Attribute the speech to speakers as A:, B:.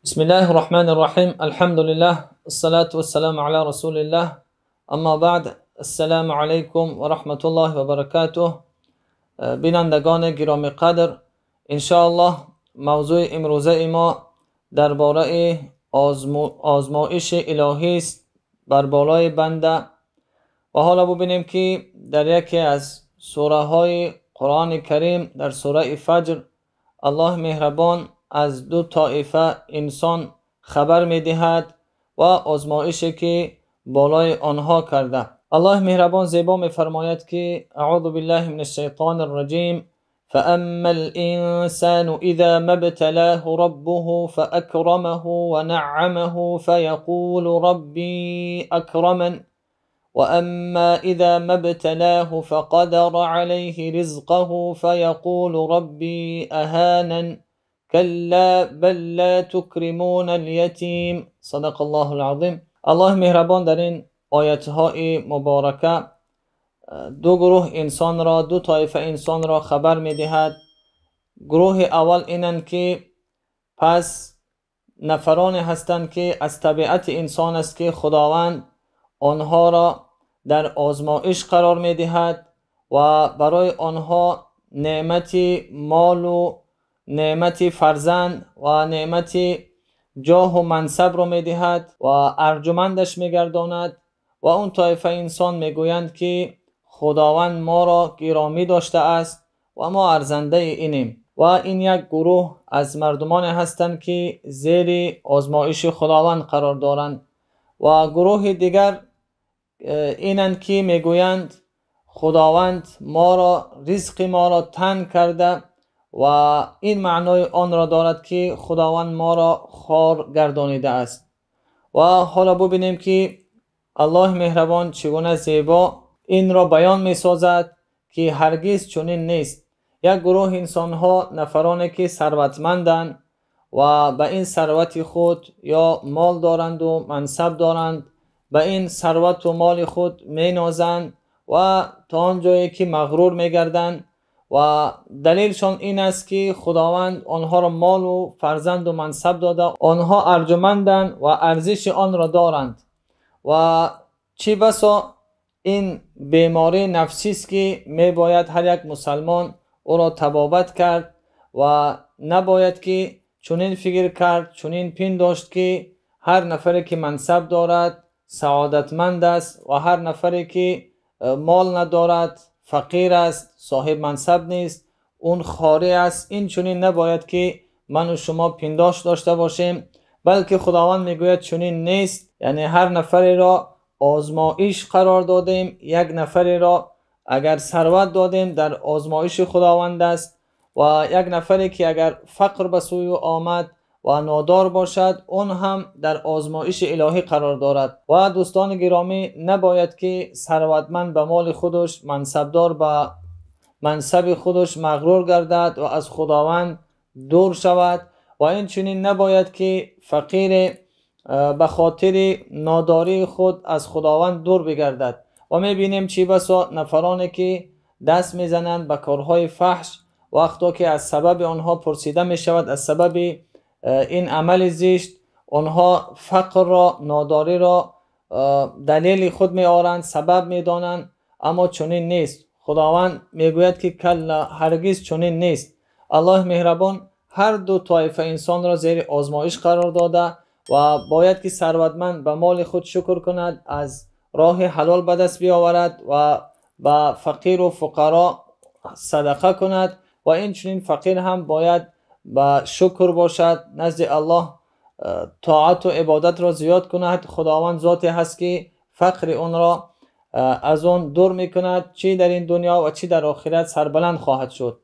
A: بسم الله الرحمن الرحیم. الحمد لله الصلاة والسلام علی رسول الله. اما بعد، السلام علیکم و رحمت الله و برکاته. بینندگان گرامی قدر، انشاءالله موضوع امروزه ما درباره آزمایش الهی است بر بالای بنده. و حالا ببینیم که در یکی از سوره های قرآن کریم، در سوره فجر، الله مهربان از دو طایفه انسان خبر میدهد و آزمایشی که بالای آنها کرده. الله مهربان زیبا میفرماید که اعوذ بالله من الشیطان الرجیم، فأما الإنسان إذا ما ابتلاه ربه فأكرمه ونعمه فيقول ربي أكرمن، وأما إذا ما ابتلاه فقدر عليه رزقه فيقول ربي أهانن، كلا بل لا تكرمون اليتيم. صدق الله العظیم. الله مهربان در این آیت‌های مبارکه دو گروه انسان را، دو طایفه انسان را خبر می‌دهد. گروه اول اینند که پس نفران هستند که از طبیعت انسان است که خداوند آنها را در آزمایش قرار می‌دهد و برای آنها نعمت مال و نعمت فرزند و نعمت جاه و منصب را می‌دهد و ارجمندش می‌گرداند. و اون طایفه انسان می‌گویند که خداوند ما را گرامی داشته است و ما ارزنده اینیم. و این یک گروه از مردمان هستند که زیر آزمایش خداوند قرار دارند. و گروه دیگر اینند که میگویند خداوند ما را، رزق ما را تنگ کرده و این معنای آن را دارد که خداوند ما را خوار گردانیده است. و حالا ببینیم که الله مهربان چگونه زیبا این را بیان می سازد که هرگز چنین نیست. یک گروه انسان ها، نفرانی که ثروتمندند و به این ثروت خود یا مال دارند و منصب دارند، به این ثروت و مال خود می نازند و تا آنجایی که مغرور می گردند. و دلیلشان این است که خداوند آنها را مال و فرزند و منصب داده، آنها ارجمندند و ارزش آن را دارند. و چی بسا این بیماری نفسی است که می باید هر یک مسلمان او را طبابت کرد و نباید که چنین فکر کرد، چنین پنداشت که هر نفری که منصب دارد سعادتمند است و هر نفری که مال ندارد فقیر است، صاحب منصب نیست، اون خاری است. این چنین نباید که من و شما پنداشت داشته باشیم، بلکه خداوند میگوید چنین نیست. یعنی هر نفری را آزمایش قرار دادیم، یک نفری را اگر ثروت دادیم در آزمایش خداوند است و یک نفری که اگر فقر به سوی او آمد و نادار باشد، اون هم در آزمایش الهی قرار دارد. و دوستان گرامی، نباید که ثروتمند به مال خودش، منصبدار به منصب خودش مغرور گردد و از خداوند دور شود. و این چنین نباید که فقیر به خاطر ناداری خود از خداوند دور بگردد. و میبینیم چی بسا نفرانی که دست میزنند به کارهای فحش، وقتا که از سبب آنها پرسیده میشود، از سبب این عمل زشت، آنها فقر را، ناداری را دلیل خود می آرند، سبب می دانند، اما چنین نیست. خداوند میگوید که کلا، هرگز چنین نیست. الله مهربان هر دو طایفه انسان را زیر آزمایش قرار داده و باید که ثروتمند به مال خود شکر کند، از راه حلال به دست بیاورد و به فقیر و فقرا صدقه کند. و این چنین فقیر هم باید به شکر باشد، نزد الله طاعت و عبادت را زیاد کند. خداوند ذاتی هست که فقر اون را از اون دور میکند، چی در این دنیا و چی در آخرت سربلند خواهد شد.